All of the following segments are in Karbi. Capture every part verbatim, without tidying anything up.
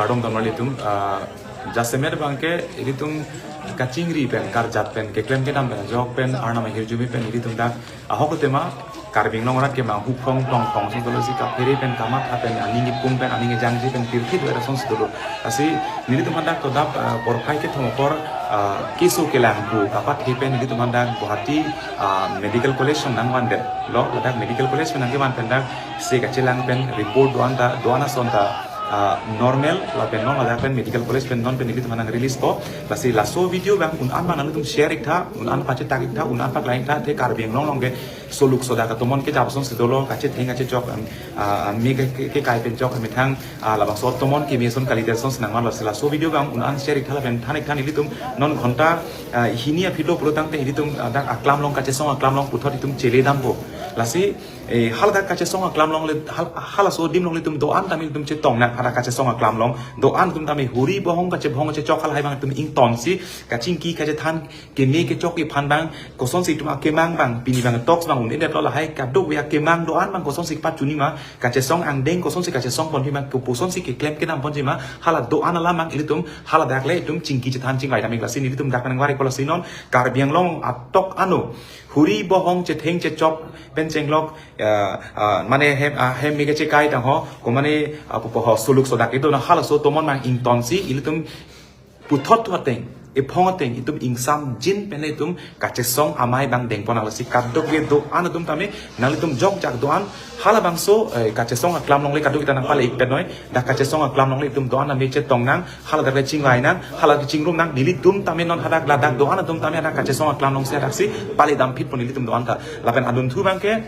Kardom don marlitum, ah, jasemet abangke ilitum kachingri pen, karjat pen, keklem kedam pen, ajok pen, Arnam ahirjume pen, ilitum dak, ahok tema, Karbi Anglong arat kemang huprong tongtong asonsi dolo si kaphere pen kamatha pen aning ipum pen aning ejangji pen pirthit wera asonsi dolo. Lasi nelitum hadak todap, ah, porphai kethom apor, ah, keso kelang pu kapathe pen nelitum hadak Guwahati, ah, Medical College along nangvandet lo, ladak Medical College pen nangkevan pen dak se kachelang pen report do-an ta, do-an ason ta, ah, normal lapen non ladak pen Medical College pen non pen nelitum nang release po. Lasi laso video abang un-an abang nangtum share iktha, un-an pachetak iktha, un-an paklang iktha, te Karbi Anglong along ke soluk sodak atomon kejap asonsi dolo, kachetheng kachechok, am, ah, ah, me ke, ke, kekai pen chok, methang, ah, labangso atomon keme ason kalite asonsi nangman. Lasi laso video abang un-an share iktha lapen than iktha, nelitum non ghonta, ah, hini aphi lo pulo tangte ilitum, ah, dak aklam along, kachesong aklam along puthot itum chele dampo. Lasi, eh, haladak kachesong aklam along le, hal, halaso adim along ilitum do-an tame ilitum chetong nang, hadak kachesong aklam along do-an atum tame huri bohong kachebohong kachechok halahai abang itum ingtonsi, kachingki kachethan keme kechokji aphan abang, kosonsi itum akemang abang, pini abang talks abang un-edetlo, lahai kadokave akemang do-an abang kosonsi pachunji ma, kachesong angdeng kosonsi kachesong ponji ma, kosonsi keklem kedam ponji ma, hala do-an alam abang ilitum haladak le itum chingki chethan chingvai dam ik. Lasi nelitum dak nangvar ikpo. Lasi non Karbi Anglong atok ano huri bohong chetheng chechok pen chenglok, ah, ah, mane hem, ah, hem me kachekai tang ho, ko mane, ah, pupo ho, soluk sodak itum na halaso atomon abang ingtonsi, ilitum puthot thu ateng, ephong ateng, itum ingsamjin pen itum kachesong amei abang dengpon nang. Lasi kadokave do-an atum tame, nanglitum jokjak do-an, halabangso, eh, kachesong aklam along le kadokave ta nangpale ik pet noi, dak kachesong aklam along le itum do-an tame chetong nang, haladak le chingvai nang, haladak chingrum nang, nelitum tame non hadak ladak do-an atum tame hadak kachesong aklam alongsi hadaksi pale dam phit pon nelitum do-an ta. Lapen adunthu abangke,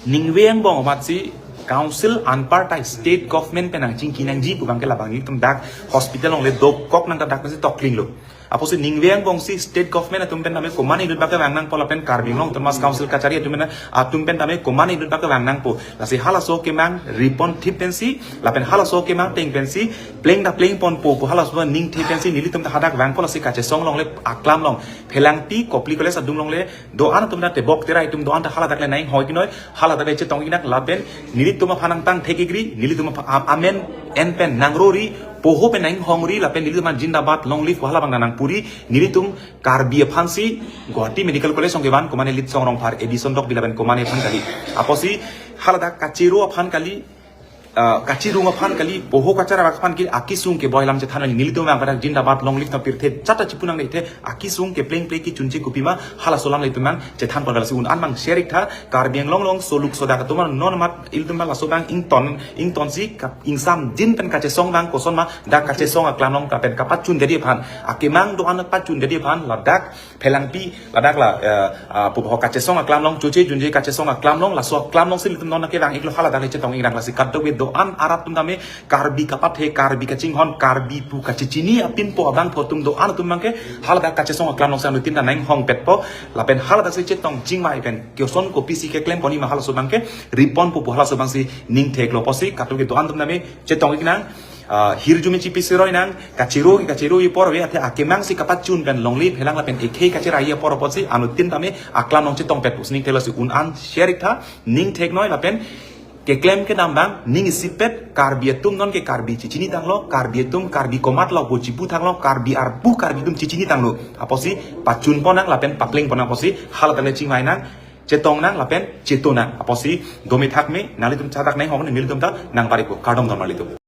ningve angbong amatsi council anpartai state government pen nangchingki nangji pu abangke labang itum dak hospital along le dokok nang ta dak pensi tokling lo. Apotsi ningve angbongsi state government atum pen tame komat inut abangke vang nangpo lapen Karbi Anglong Autonomous Council kachari atum pen, atum pen tame komat inut abangke vang nangpo. Lasi halaso akemang ripon thip pensi, lapen halaso akemang ateng pensi, pleng ta pleng ponpo pu halaso ningthe pensi nelitum ta hadak vangpo. Lasi kachesong along le aklam along, Phelangpi Kopili College adung along le do-an atum ta tebok tera itum do-an ta haladak le nang-inghoi kinoi, haladak le chetong ik nang lapen nelitum aphan nangtang thek ikri, nelitum apha-, am-, amen en pen nangrori, poho pen nang-inghongri, lapen nelitum aphan zindabad, long live pu hala abang nangpuri, nelitum Karbi aphansi Guwahati Medical College along kevan, komane Litsong Rongphar, Edison Tokbi lapen komane aphan kali. Apotsi haladak kachero aphan kali, ah, kachirung aphan kali, poho kacharap aphan kali, akesung keboi alam chethan nang, nelitum abang pada zindabad, long live ta pirthe chata chipu nangne, the akesung kepleng pleng kechunche kopima, halaso alam le itum abang chethan pon. Lasi un-an abang share iktha, Karbi Anglong along soluk sodak atum non amat ilitum abang laso abang ington, ingtonsi kap-, ingsamjin pen kachesong abang koson ma, dak kachesong aklam along kapen kapachundetji aphan, akemang do-an pachundetji aphan, ladak Phelangpi, ladak la, eh, ah, pupo ho kachesong aklam along, choche junje kachesong aklam along, laso aklam alongsi ilitum non kevang iklo, haladak le chetong ik nang. Lasi kadokave do-an arat atum tame, Karbi kapathe, Karbi kachinghon, Karbi pu kachechini apinpo abangphu atum do-an atum abangke haladak kachesong aklam alongsi anuttin ta nang-inghong petpo, lapen haladaksi chetong chingvai pen koson kopisi keklem ponji ma halaso abangke riponpo pu halaso abangsi ningthek lo. Apotsi kadokave do-an atum tame chetong ik nang. Ah, hirjume chipi siroi nang, kachero, kachero apor ave, athe akemangsi kapachun pen longle phelang lapen ekhei kacherai apor apotsi anuttin tame aklam along chetongpet pusi ningthek lo. Lasi un-an share iktha, ningthek noi lapen keklem kedam abang ning isipet, Karbi atum non ke Karbi chechini tanglo, Karbi atum Karbi komat lo pu chipu tanglo, Karbi arpu Karbi atum chechini tanglo. Apotsi pachun pon nang lapen papleng pon nang, apotsi haladak le chingvai nang, chetong nang lapen cheto nang. Apotsi dome thakme, nanglitum chatak nang-inghong, nelitum ta nangpari ko. Kardom don marlitum.